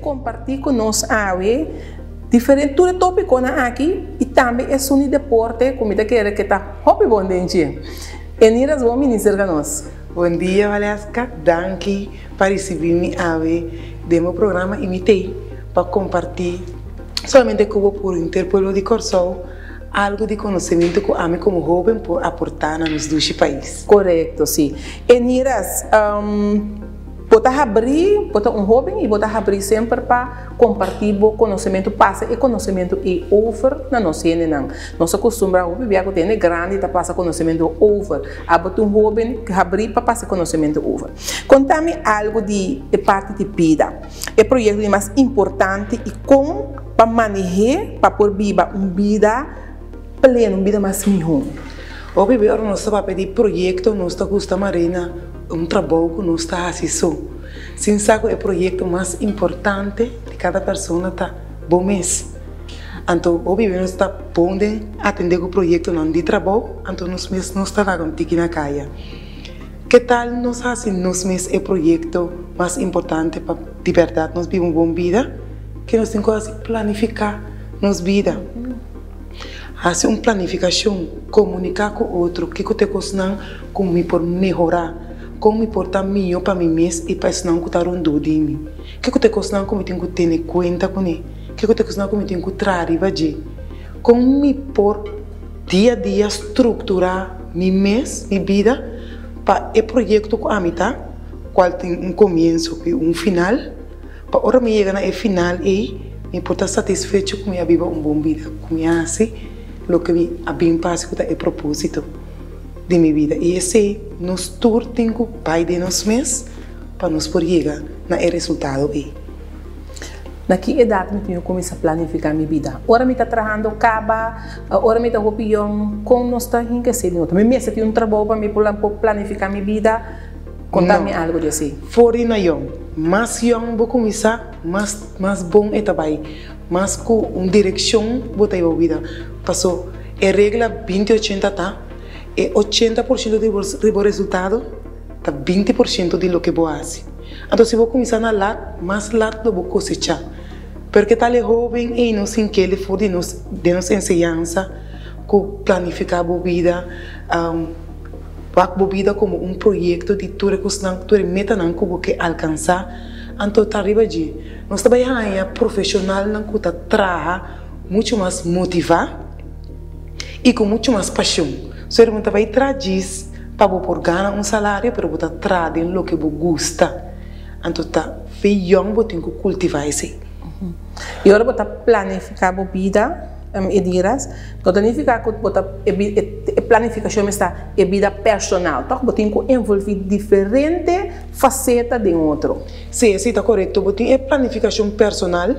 kompartí ku nos awe diferente tur e tópikonan aki i tambe esun di deporte ku mi ta kere ke ta hopi bon den dje. Eniras bon bini serka nos. Bon dia Valeska, danki pa risibí mi awe den bo programa i mi t'ei pa kompartí solamente ku bo por henter pueblo di Kòrsou algu di konosementu ku ami komo hóben por aportá na nos dushi pais. Korekto, si. Eniras, bo ta habrí, bo ta un hóben i bo ta habrí semper pa kompartí bo konosementu, pasa e konosementu ei over na nos hendenan. Nos a kustumbrá hopi bia ku ta hende grandi ta pasa konosementu over. Abo ta un hóben habrí pa pasa e konosementu over. Konta mi algu di e parti di bida, e proyekto di mas importante i kon pa maneh'é pa por biba un bida pleno, un bida mas mihó. Hopi bia ora nos ta papia di proyekto nos ta gusta marina un trabou ku nos ta hasi so, sin sa ku e proyekto mas importante di kada persona ta bo mes. Anto hopi bia nos ta bon den atende ku proyektonan di trabou, anto nos mes nos ta laga un tiki na kaya. Ke tal nos hasi nos mes e proyekto mas importante pa di bèrdat nos biba un bon bida? Ke nos tin ku hasi? Planifiká nos bida. Hasi un planifikashon, komuniká ku otro kiko ta e kosnan ku mi por mehorá, kon mi por ta mihó pa mi mes i pa esnan ku ta rondó di mi. Kiko ta e kosnan ku mi tin ku tene kuenta kuné? Kiko ta e kosnan ku mi tin ku traha riba dje? Kon mi por dia dia strukturá mi mes, mi bida, pa e proyekto ku ami ta, kual tin un komienso i un final? Pa ora mi yega na e final ei, mi por ta satisfecho ku mi a biba un bon bida, ku mi a hasi loke mi a bin pa hasi ku ta e propósito di mi bida. I esei nos tur tin ku bai den nos mes pa nos por yega na e resultado ei. Na ki edat mi tin ku kuminsá planifiká mi bida? Ora mi ta trahando kaba, ora mi ta hopi yòn, kon nos ta hinka esei den otro? Mi mester tin un trabou pa mi por planifiká mi bida? Konta mi algu di esei. For di na yòn. Mas yòn bo kuminsá, mas mas bon e ta bai. Mas ku un direkshon bo ta hiba bo bida. Paso e regla binti ochenta ta, e 80% di bo resultado ta 20% di loke bo hasi. Anto si bo kuminsá na lat, mas lat lo bo kosechá. Pero ke tal e hóben ei nos sin kende for di nos den nos enseñansa ku planifiká bo bida, Wak bo bida komo un proyekto di tur e kosnan, tur e metanan ku bo ke alkansá, anto ta riba dje. Nos ta bai haña profeshonalnan ku ta traha muchu mas motivá i ku muchu mas pashon. So bo ta bai traha djis pa bo por gana un salario, pero bo ta traha den loke bo gusta. Anto ta fe yòn bo tin ku kultivá esei. I ora bo ta planifiká bo bida, e diras, no ta nifiká ku bo ta e planifikashon mester ta e bida personal, tòg? Bo tin ku envolví diferente faseta den otro. Sí, esei ta korekto. Bo tin e planifikashon personal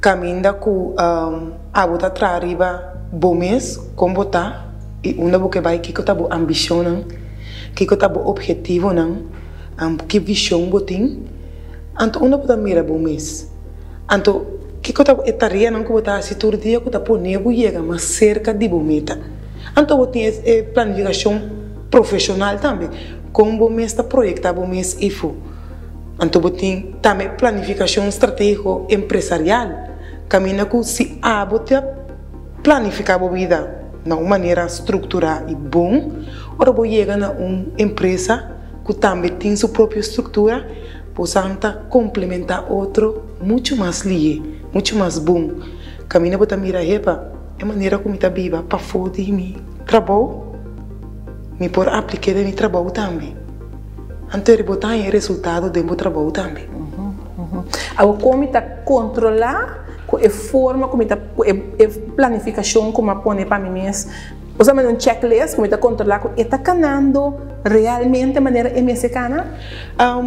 kaminda ku abo ta traha riba bo mes, kon bo ta i unda bo ke bai, kiko ta bo ambishonnan, kiko ta bo ophetivonan, ki vishon bo tin. Anto unda bo ta mira bo mes? Anto kiko ta e tareanan ku bo ta hasi tur dia ku ta pone bo yega mas serka di bo meta? Anto bo tin e planifikashon profeshonal tambe, kon bo mes ta proyektá bo mes ifo. Anto bo tin tambe planifikashon stratégiko empresarial, kaminda ku si abo ta planifiká bo bida na un manera strukturá i bon, ora bo yega na un empresa ku tambe tin su propio struktura, Bosan ta komplementá otro muchu mas lihe, muchu mas bon. Kaminda bo ta mira, Hepa, e manera ku mi ta biba pafó di mi trabou, mi por aplik'é den mi trabou tambe. Anto bo ta haña e resultado den bo trabou tambe. Awor, kon mi ta kontrolá ku e forma ku mi ta, ku e planifikashon ku mi a pone pa mi mes? Bo sa manda un checklist ku mi ta kontrolá ku e ta kanando realmente manera e mester kana?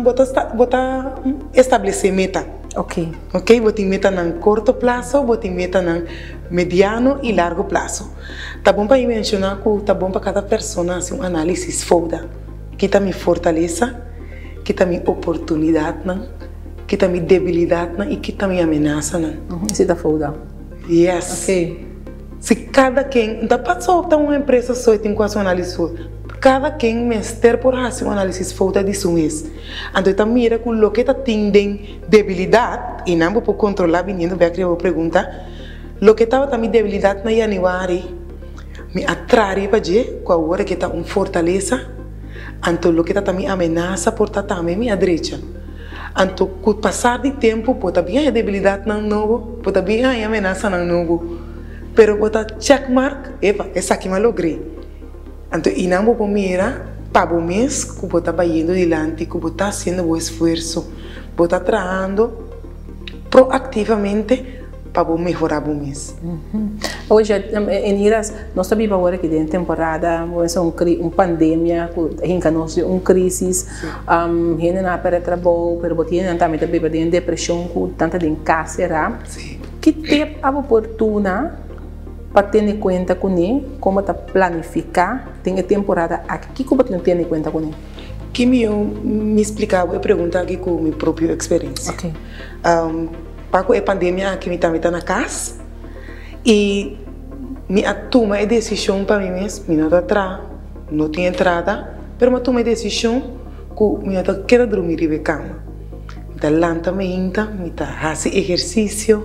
Bo ta bo ta establesé meta. Ok. Ok, bo tin metanan korto plaso, bo tin metanan mediano i largo plaso. Ta bon pa mi menshoná ku ta bon pa kada persona hasi un análisis fouda. Ki ta mi fortalesa, ki ta mi oportunidatnan, ki ta mi debilidatnan i ki ta mi amenasanan. Esei ta fouda. Yes. Ok. Si kada ken, no ta pasobra ta un empresa so e tin ku hasi un análisis. Kada ken mester por hasi un análisis fouta di su mes. Anto e ta mira ku loke ta tin den debilidat, i nan bo por kontrolá biniendo bèk riba bo pregunta, loke tabata mi debilidat na yanüari, mi a traha riba dje ku awor e ke ta un fortalesa, anto loke ta ta mi amenasa por ta tambe mi a drecha. Anto ku pasar di tempu bo ta bin haña debilidatnan nobo, bo ta bin haña amenasanan nobo, pero bo ta check mark, epa, esaki mi a logr'é. Anto einan bo por mira pa bo mes ku bo ta bayendo dilanti, ku bo ta hasiendo bo esfuerso, bo ta trahando proaktivamente pa bo mehorá bo mes. Oye, Eniras, nos ta biba awor aki den temporada, bo mester un kri, un pandemia ku ta hinka nos den un krisis. Hendenan a pèrdè trabou, pero bo tin hendenan tambe ta biba den depreshon ku nan ta den kas será. Ki tip abo por duna pa tene kuenta kuné? Kon bo ta planifiká den e temporada aki? Kiko bo tin tene kuenta kuné? Ki mihó mi splika bo e pregunta aki ku mi propio eksperensia. Pa ku e pandemia aki mi tambe ta na kas i mi a tuma e desishon pa mi mes, mi no ta traha, no tin entrada, pero mi a tuma e desishon ku mi no ta keda drumi riba e kama. Mi ta lanta mainta, mi ta hasi ehersisio,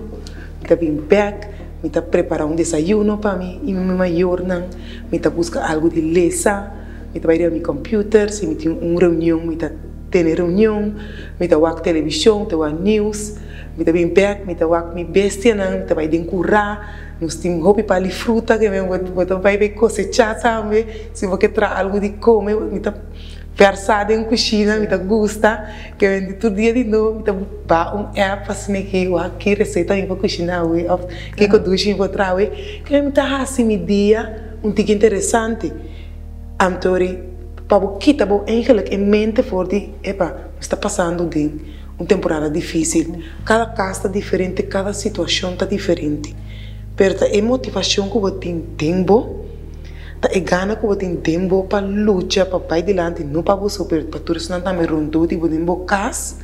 mi ta bin bèk, mi ta prepará un desayuno pa mi i mi mayornan, mi ta buska algu di lesa, mi ta bai riba mi kòmpiuter, si mi tin un reunion mi ta. Tene reunion, mi ta wak televishon, mi ta wak news, mi ta bin bek, mi ta wak mi bestianan, mi ta bai den kurá, nos tin hopi pali fruta ke men bo ta bai bai kosechá tambe, si bo ke traha algu di kome, mi ta vèrsá den kushina, mi ta gusta, ke men di tur dia di nobo mi ta baha un app asina ke wak ki reseta mi por kushiná awe òf kiko dushi mi por traha awe, ke men mi ta hasi mi dia un tiki interesante. Antori, pa bo kita bo eigenlijk e mente for di, epa, nos ta pasando den un temporada dificil. Cada cas ta diferente, cada situacion ta diferente. Pero ta e motivacion cu bo tin den bo, ta e gana cu bo tin den bo pa lucha, pa bay dilanti, no pa bo so, pero pa tur esnan tambe rondó di bo den bo cas,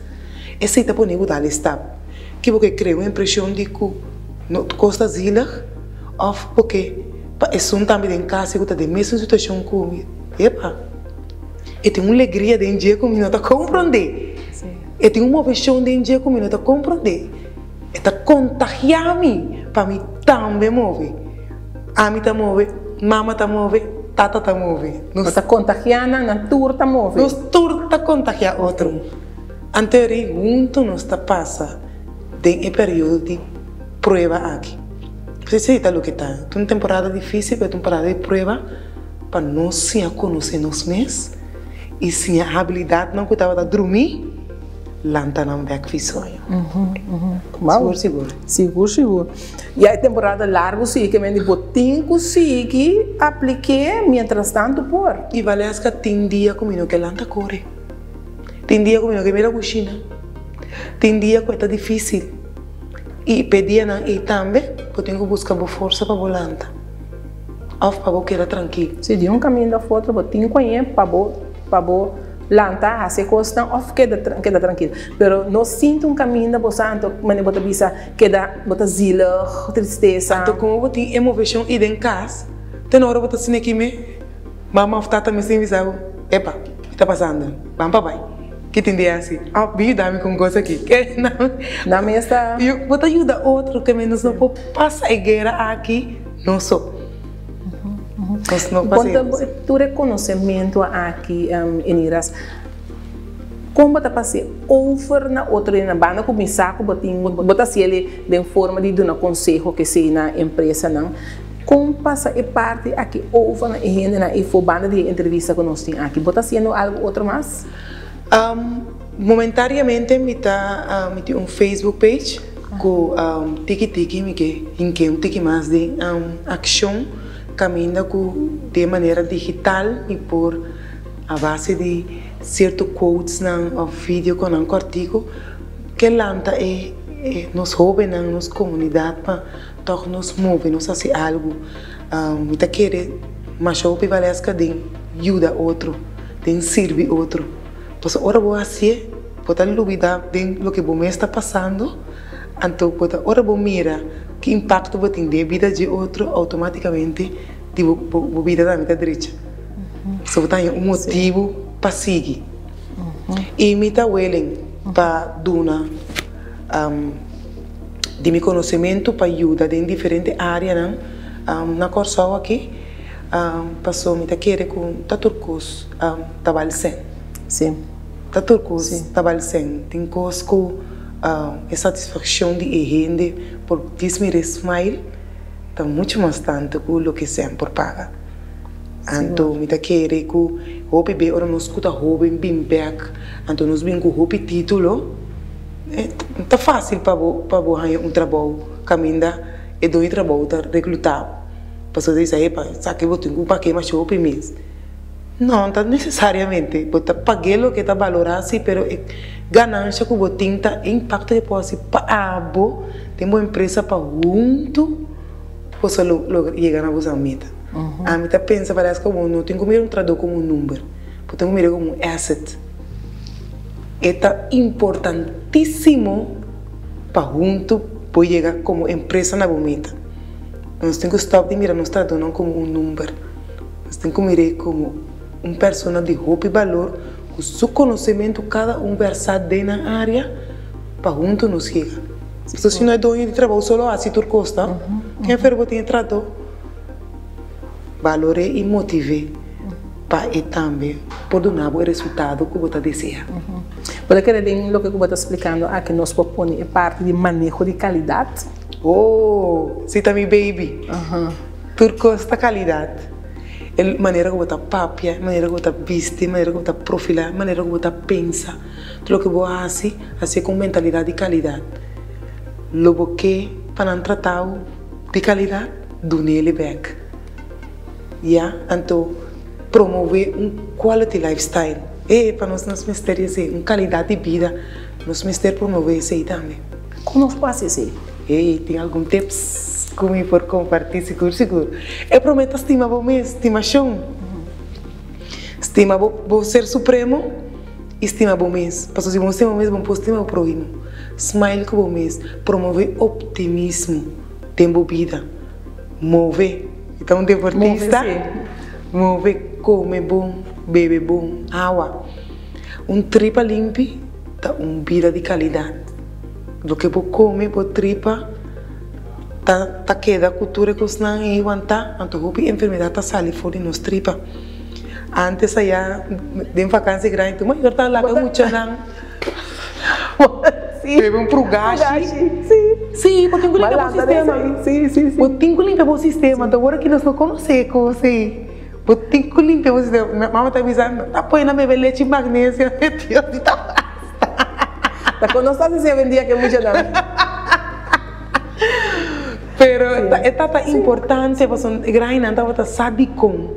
esey ta pone bo dal e stap. Ki bo ke crea un impresion di cu no cos ta zielig of bo ke. Pa esun tambe den kas ku ta den mesun situashon ku mi, epa, e tin un legria den dje ku mi no ta komprondé. E tin un moveshon den dje ku mi no ta komprondé. E ta kontagiá mi pa mi tambe move. Ami ta move, mama ta move, tata ta move. Nos ta kontagiá nan, nan tur ta move. Nos tur ta kontagiá otro. Anto eri huntu nos ta pasa den e periodo di prueba aki. Esei ta loke ta. Ta un temporada difísil, pero ta un temporada di prueba pa nos siña konosé nos mes i siña habilidatnan ku tabata drumí, lanta nan bèk fi soño. Sigur, sigur. Sigur, sigur. Ya e temporada largu sigui ke men di bo tin ku sigui aplik'é mientras tantu por. I Valeska tin dia ku mi no ke lanta kore. Tin dia ku mi no ke mira kushina. Tin dia ku e ta difísil. I p'e dianan ei tambe bo tin ku buska bo forsa pa bo lanta òf pa bo keda trankil. Si di un kaminda òf otro bo tin ku añ'é pa bo pa bo lanta hasi e kosnan òf keda keda trankil. Pero no sinti un kaminda bo sa anto manera bo ta bisa keda bo ta zielig, tristesa. Anto komo bo tin e moveshon ei den kas, te na ora bo ta sinti aki me mama òf tata mester bisa bo, epa, ki ta pasando? Ban pa bai. Ki tin di hasi? Oh, bin yuda mi ku un kos aki. Ke nan? Nan mes ta. Bo ta yuda otro, ke nos no por pasa e guera aki nos so. Nos no pasa e. Konta tur e konosementu aki, Eniras, kon bo ta pas'é over na otro hende? Banda ku mi sa ku bo tin, bo ta hasiel den forma di duna konseho kesei na empresanan. Kon pasa e parti aki over na e hendenan efo banda di e entrevista ku nos tin aki? Bo ta hasiendo algu otro mas? Momentariamente mi ta mi tin un Facebook page ku tiki tiki mi ke hink'é un tiki mas den akshon kaminda ku den manera digital mi por a base di sierto quotesnan òf video ku nan kòrtiku ke lanta e nos hóbennan nos komunidat pa Tòg nos move, nos hasi algu. Mi ta kere masha hopi Valeska den yuda otro, den sirbi otro. Pasobra ora bo hasié, bo ta lubidá den loke bo mes ta pasando, anto bo ta ora bo mira ki impakto bo tin den e bida dje otro, outomátikamente di bo bo bida tambe ta drecha. So bo ta haña un motibu pa sigui. I mi ta willing pa duna di mi konosementu pa yuda den diferente áreanan na Kòrsou aki, pasobra mi ta kere ku ta tur kos ta bal sèn. Ta tur kos ta bal sèn. Tin kos ku e satisfakshon di e hende por djis mira e smile ta muchu mas tantu ku loke sèn por paga. Anto mi ta kere ku hopi be ora nos ku ta hoben bin bek, anto nos bin ku hopi titulo, ta fásil pa bo pa bo haña un trabou kaminda e doño di trabou ta reklutá bo. Pasobra ta bisa, epa, esaki bo tin ku pag'é masha hopi mes. No, no ta nesesariamente. Bo ta pag'é loke ta balorá si, pero e ganansha ku bo tin ta e impakto ke por hasi pa abo den bo empresa pa huntu boso lo yega na boso meta. Ami ta pensa pares ku bo no tin ku mira un trabadó komo un number, bo tin ku mira komo un asset. E ta importantísimo pa huntu bo yega komo empresa na bo meta. Nos tin ku stòp di mira nos trabadónan komo un number. Nos tin ku mir'é komo un persona di hopi balor ku su konosementu kada un vèrsá den nan área pa huntu nos yega. Pasobra si no e doño di trabou solo hasi tur kos ta, ken fer bo tin e trabadó? Balor'é i motiv'é pa e tambe por duna bo e resultado ku bo ta deseá. Bo ta kere den loke ku bo ta splikando aki nos por pone e parti di maneho di kalidat? Oh, si ta mi baby. Tur kos ta kalidat. E manera ku bo ta papia, e manera ku bo ta bisti, e manera ku bo ta profilá, e manera ku bo ta pensa. Tur loke bo hasi, hasié ku un mentalidat di kalidat. Lo bo ke pa nan trata bo di kalidat? Dunele bek. Ya, anto promove un quality lifestyle. E pa nos nos mester esei, un calidad di bida, nos mester promove esei tambe. Con nos por haci esei? Ey, tin algun tips cu mi por comparti sigur sigur. E prome ta stima bo mes, stimacion. Stima bo bo ser supremo y stima bo mes. Pasobra si bo no stima bo mes, bo no por stima bo prohimo. Smile cu bo mes, promove optimismo. Den bo bida. Move. E ta un deportista. Move, kome bon, bebe bon awa. Un tripa limpi ta un bida di kalidat. Loke bo kome, bo tripa ta ta keda ku tur e kosnan ei wantá, anto hopi enfermedat ta sali for di nos tripa. Antes aya den vakansi grandi tur mayor ta laga muchanan. Bebe un prugashi. Sí, bo tin ku limpia bo sistema. Bo tin ku limpia bo sistema. Anto ora ki nos no konosé kos ei, bo tin ku limpia bo sistema. Mi mama ta bisa, no ta pone na bebe lechi magnesia, Dios di ta basta. Ta kon nos ta hasi awendia ke muchanan. Pero e ta ta importante pasobra e grandinan tabata sa dikon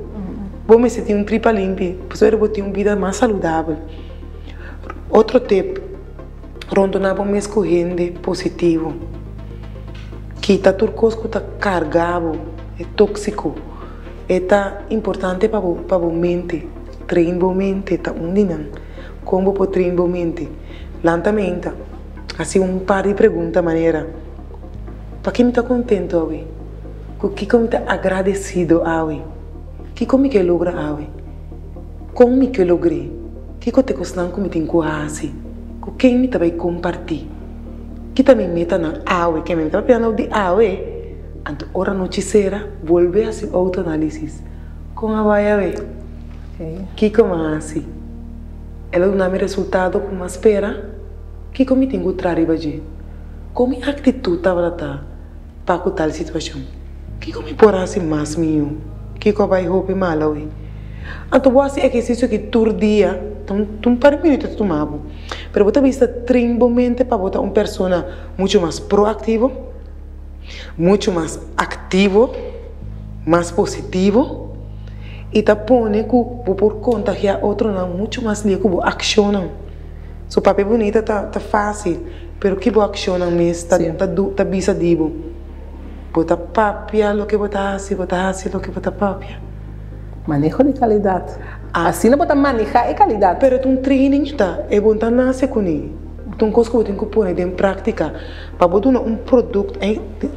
bo mester tin un tripa limpi pasobra bo tin un bida mas saludabel. Otro tip, Rondona bo mes ku hende positivo. Kita tur kos ku ta karga bo, e tóksiko. E ta importante pa bo pa bo mente. Train bo mente ta un di nan. Kon bo por train bo mente? Lanta menta, hasi un par di pregunta manera, Paki mi ta kontentu awe? Ku kiko mi ta agradesido awe? Kiko mi ke logra awe? Kon mi ke logr'é? Kiko ta e kosnan ku mi tin ku hasi? Ku ken mi ta bai kompartí? Ki ta mi metanan awe? Ken mi ta papia nou di awe? Anto ora nochi sera, bolbe hasi un outoanalisis. Kon a bai awe? Kiko mi a hasi? El a duna mi resultado ku mi a spera? Kiko mi tin ku traha riba dje? Kon mi aktitut tabata ta pa ku tal situashon? Kiko mi por hasi mas mihó? Kiko a bai hopi mal awe? Anto bo hasi ehersisio aki tur dia, ta un par di minuto ta tuma bo, pero bo ta bisa train bo mente pa bo ta un persona muchu mas proaktivo, muchu mas aktivo, mas positivo i ta pone ku bo por kontagiá otronan muchu mas lihé ku bo akshonnan. So papia bunita ta fásil, pero ki bo akshonnan mes ta bisa di bo. Bo ta papia loke bo ta hasi, bo ta hasi loke bo ta papia. Maneho di kalidat. Asina bo ta manehá e kalidat. Pero ta un training ta, e bo no ta nase kuné. Ta un kos ku bo tin ku pone den práktika. Pa bo duna un produkt,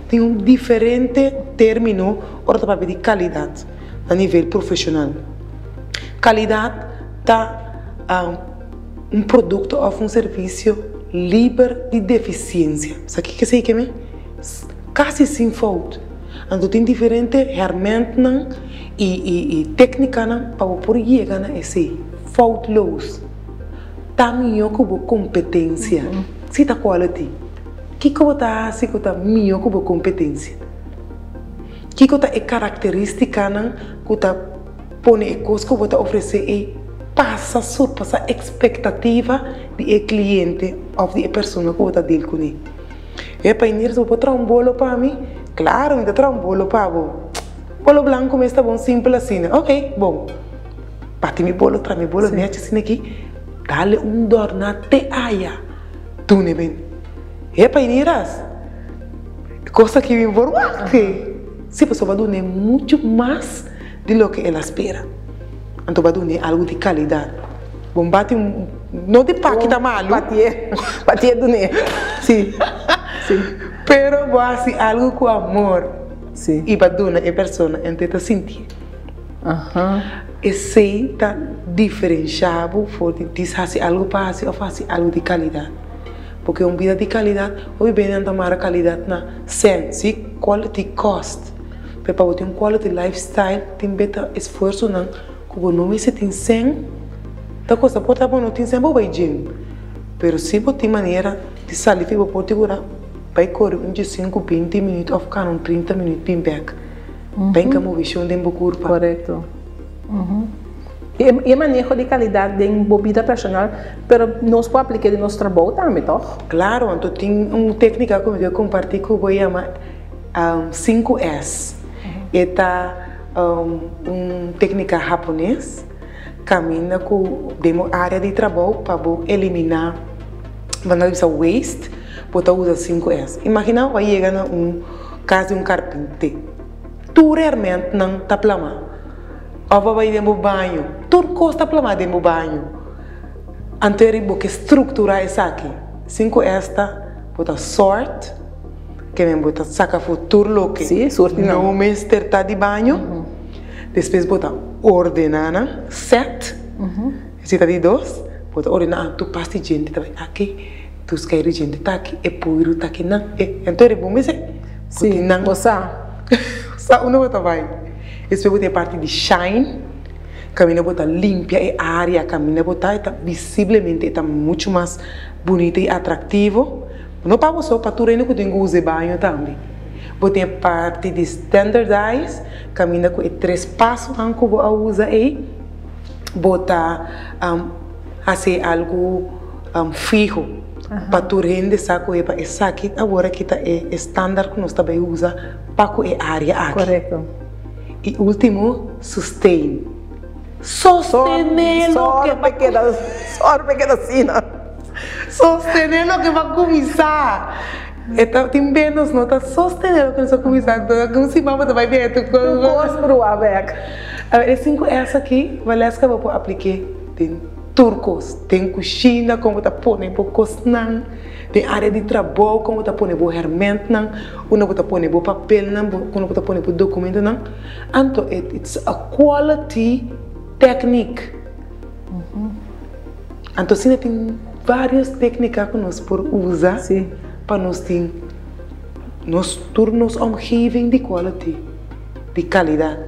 tin un diferente término ora ta papia di kalidat na nivel profeshonal. Kalidat ta un produkto òf un servisio liber di defisiensia. Sa kiko esei ke men? Kasi sin fout. Anto tin diferente hèrmèntnan i téknikanan pa bo por yega na esei. Foutloos. Ta mihó ku bo kompetensia. Si ta quality. Kiko bo ta hasi ku ta mihó ku bo kompetensia? Kiko ta e karakterístikanan ku ta pone e kos ku bo ta ofresé ei pasa, surpasá ekspektativa di e kliente òf di e persona ku bo ta dil kuné? E painir, bo por traha un bolo pa mi? Klaro, mi ta traha un bolo pa bo. Bolo blanku mes ta bon, simpel asina. Oke, bon. Bati mi bolo, traha mi bolo nechi asina aki, dale un dòrna te aya. Dune ben. E painiras, e kos aki mi por wak. Si, pasobra bo a dun'é muchu mas di loke el a spera. Anto bo a dun'é algu di kalidat. Bon bati un, no di paki ta malu. Batié, batié dun'é. Si, si. Pero bo a hasi algu ku amor. Si. I bo a duna e persona, anto e ta sintié. Esei ta diferenshá bo for di dis hasi algu pa hasi òf hasi algu di kalidat. Porque un bida di kalidat, hopi bennan ta mara kalidat na sèn, si, quality cost. Pero pa bo tin un quality lifestyle tin beta esfuersonan ku bo no mester tin sèn. Ta kosta por ta bo no tin sèn bo bai gym, pero si bo tin manera di sali fi bo por di kura bai kore un diesinku, binti minüt òf kana un trinta minüt bin bèk. Benka movishon den bo kurpa. Korekto. I e maneho di kalidat den bo bida personal, pero nos por aplik'é den nos trabou tambe, tòg? Klaro, anto tin un téknika ku mi ke kompartí ku bo yama 5S. E ta un téknika hapones kaminda ku den bo área di trabou pa bo eliminá, bo nan ta bisa waste, bo ta usa 5S. Imaginá bo a yega na un Kas di un karpinté. Tur hermentnan ta plamá. Òf bo bai den bo baño, tur kos ta plamá den bo baño. Anto eri bo ke strukturá esaki. Sin ku esta bo ta sort, ke men bo ta saka afó tur loke no mester ta di baño. Despues bo ta ordená nan, set, esei ta di dos. Bo ta ordená tur pas di djente ta bai aki. Tus kai di djente ta aki, e puiru ta aki nan, e enton riba un mester Si, ku tin nan. bo sa. Sa unda bo ta bai. Despues bo tin e parti di shine, kaminda bo ta limpia e area, kaminda bo ta, e ta visiblemente e ta muchu mas bunita i atraktivo. No pa bo so, pa tur hende ku tin ku usa e baño tambe. Bo tin e parti di standardize, kaminda ku e tres pasonan ku bo a usa ei, bo ta hasi algu. Fiho pa tur hende sa ku e pa esaki awor aki ta e standaard ku nos ta bai usa pa ku e área aki. Korekto. I último, sustain. Sostené loke pa keda, sòru pa keda asina. Sostené loke bo a kuminsá. E ta tin be nos no ta sostené loke nos a kuminsá. Anto algun siman bo ta bai biaha tur kos. Tur kos brua bèk. Awor e 5S aki, Valeska bo por aplik'é den. Tur kos, den kushina kon bo ta pone bo kosnan, den área di trabou kon bo ta pone bo hèrmèntnan, unda bo ta pone bo papelnan, unda bo ta pone bo dokumentonan. Anto it's a quality technique. Anto asina tin vários téknika ku nos por usa pa nos tin nos tur nos omgeving di quality, di kalidat.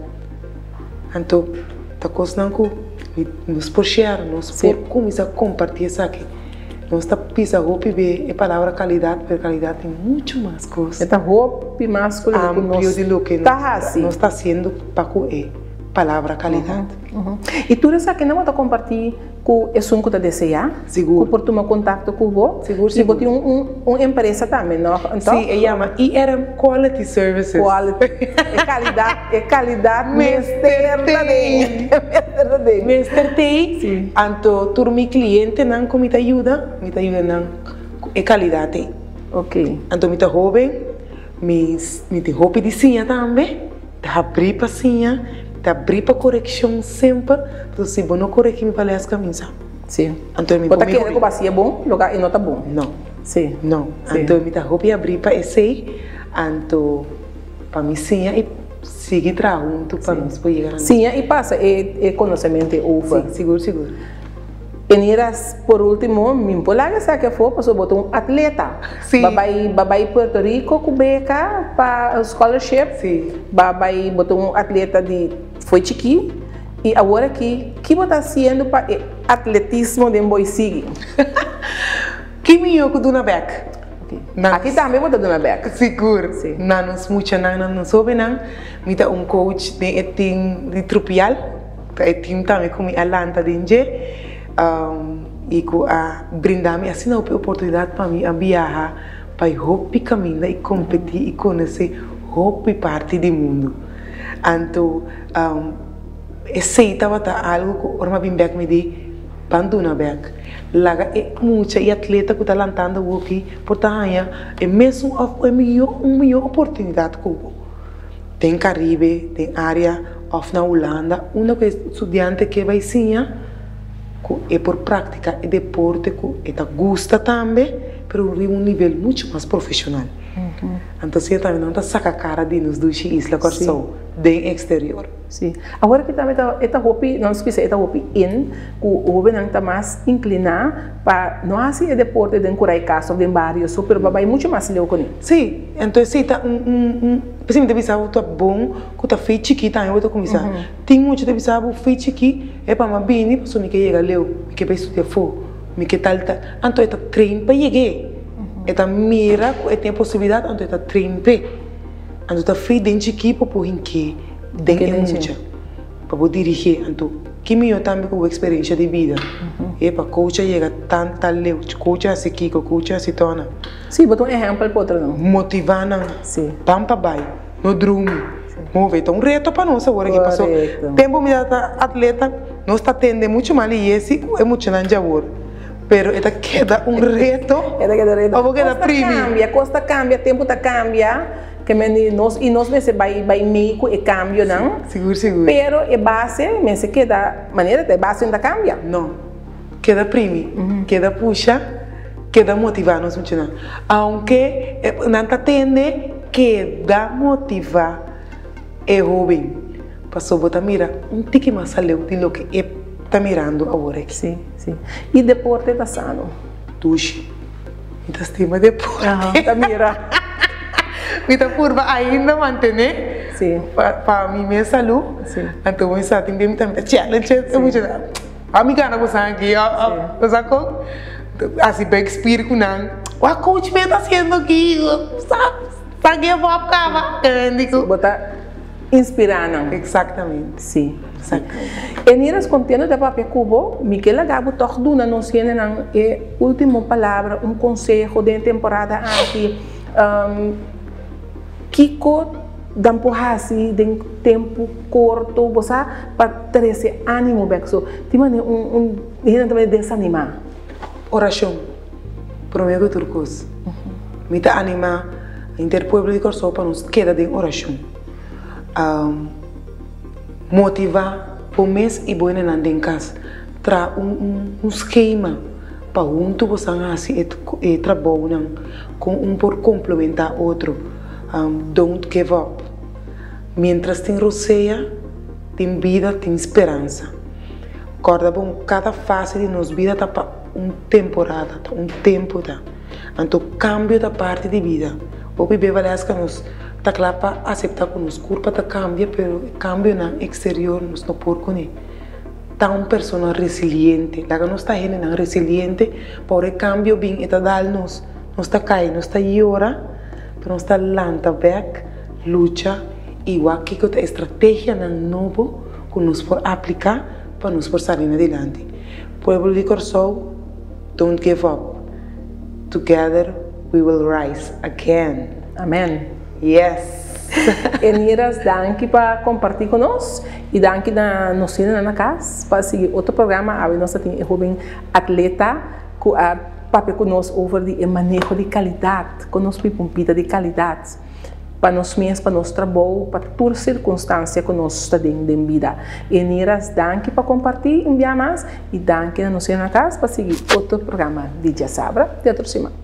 Anto ta kosnan ku nos por share, nos por kuminsá kompartí esaki. Nos ta bisa hopi be e palabra kalidat, pero kalidat tin muchu mas kos. E ta hopi mas ku loke Amplio di loke nos ta hasi. Nos ta hasiendo pa ku e palabra kalidat. I tur esakinan bo ta kompartí ku esun ku ta deseá? Sigur. Ku por tuma kontakto ku bo? Sigur, I bo sigur. tin un empresa tambe, no? Anto? Sí, e yama IRM Quality Services. Quality. E kalidat, e kalidat mester ta den. Mester ta den. Mester t'ei. Sí. Anto tur mi klientenan ku mi ta yuda, mi ta yuda nan ku e kalidat ei. Ok. Anto mi ta hóben, mi mi tin hopi di siña tambe. Ta habrí pa siña, ta habrí pa korekshon semper, pasobra si bo no koregí mi palabras kaminsa. Sí. Anto mi Bo ta por kere mehor'é. ku bo hasié bon, loke e no ta bon. No. Sí. No. Sí. Anto mi ta hopi habrí pa esei, anto pa mi siña i sigui traha huntu pa nos por yega na nos. Siña i pasa e konosementu over. Si, sigur sigur. Eniras, por último, mi por laga esaki afó pasobra bo ta un atleta. Si. Bo a bai, bo a bai Puerto Rico ku beka pa scholarship. Si. Bo a bai, bo ta un atleta di fo'i chikí i awor aki, ki bo ta hasiendo pa e atletismo den bo i sigui? Ki mihó ku duna bèk? Na Aki tambe bo ta duna bèk. Sigur. Si. Na nos muchanan, na nos hóbennan. Mi ta un coach den e team di Trupial. Ta e team tambe ku mi a lanta den dje i ku a brinda mi asina hopi oportunidat pa mi a biaha bai hopi kaminda i kompetí i konosé hopi parti di mundu. Anto esei tabata algu ku ora mi a bin bèk mi di ban duna bèk. Laga e mucha i atleta ku ta lantando awoki por ta haña e mesun òf e mihó un mihó oportunidat ku bo. Den Caribe, den área òf na Hulanda unda ku e studiante ke bai siña ku e por praktiká e deporte ku e ta gusta tambe, pero riba un nivel muchu mas profeshonal. Anto asina tambe nan ta saka kara di nos dushi isla Kòrsou den eksterior. Sí. Awor aki tambe ta e ta hopi, nos bisa e ta hopi in ku hóbennan ta mas inkliná pa no hasi e deporte den kurai kas òf den bario so, pero pa bai muchu mas leu kuné. Sí, anto esei ta un un un p'esei mi ta bisa bo ta bon ku ta fei chikí tambe bo ta kuminsá. Tin mucha ta bisa bo fei chikí e pa mi a bini pasobra mi ke yega leu, mi ke bai studia afó, mi ke tal tal. Anto e ta train pa yeg'é. E ta mira ku e tin e posibilidat anto e ta train p'e. Anto ta fei den chikí pa por hink'é den e mucha, pa bo dirigié. Anto ki mihó tambe ku bo eksperensha di bida. E pa coach a yega tan tal leu, coach a hasi kiko, coach a hasi tòna. Sí, bo ta un ehèmpel pa otronan. Motivá nan. Sí. Ban pa bai, no drumi. Sí. Move. Ta un reto pa nos awor aki paso Korekto. tempu mi tabata atleta nos ta tende muchu mal i yesi ku e muchanan djawor. Pero e ta keda un reto. E ta keda un reto. Pa bo keda primi. Kos ta kambia, kos ta kambia, tempu ta kambia. Ke men nos i nos mester bai bai mei ku e kambionan. Sigur, sigur. Pero e base mester keda manera ta e base no ta kambia. No. Keda primi, keda pusha, keda motivá nos muchanan. Aunke nan ta tende, keda motivá e hóben. Pasobra bo ta mira un tiki mas aleu di loke e ta mirando awor aki. Sí, sí. I deporte ta sano. Dushi. Mi ta stima deporte. Aha, ta mira. Mi ta purba ainda mantené. Sí. Pa mi mes salú. Sí. Anto mi sa tin mi ta challenge e muchanan. A mi gana bosan aki, bo sa kon? Hasi bek spier ku nan. Wak coach mi ta hasiendo aki? Sa sa give up kaba. Bo ta inspirá nan. Exactamente. Sí. Eniras kontento ta papia ku bo. Mi ke laga bo tòg duna nos hendenan e último palabra, un konseho den e temporada aki. Kiko dan por hasi den tempu korto, bo sa, pa trese ánimo bèk? So, tin manera un un hende ta manera desanimá. Orashon, promé ku tur kos. Mi ta animá henter pueblo di Kòrsou pa nos keda den orashon. Motivá bo mes i bo hendenan den kas. Traha un un un skema pa huntu bosan hasi e e trabounan kon un por komplementá otro. Don't give up. Mientras tin rosea, tin bida, tin speransa. Kòrda bon, kada fase di nos bida ta pa un temporada, ta un tempu ta. Anto kambio ta parti di bida. Hopi be Valeska nos ta kla pa aseptá ku nos kurpa ta kambia, pero e kambionan eksterior nos no por kuné. Ta un persona resiliente. Laga nos ta hendenan resiliente pa ora e kambio bin e ta dal nos. Nos ta kai, nos ta yora, pero nos ta lanta bèk, lucha i wak kiko ta e strategianan nobo ku nos por apliká pa nos por sali na dilanti. Pueblo di Kòrsou, don't give up. Together we will rise again. Amen. Yes! Eniras, danki pa kompartí ku nos i danki na nos hendenan na kas pa sigui otro programa. Awe nos ta tin e hóben atleta ku a papia ku nos over di e maneho di kalidat, kon nos pui pa un bida di kalidat pa nos mes, pa nos trabou, pa tur sirkunstansia ku nos ta den den bida. Eniras, danki pa kompartí un bia mas i danki na nos hendenan na kas pa sigui otro programa di Djasabra di otro siman.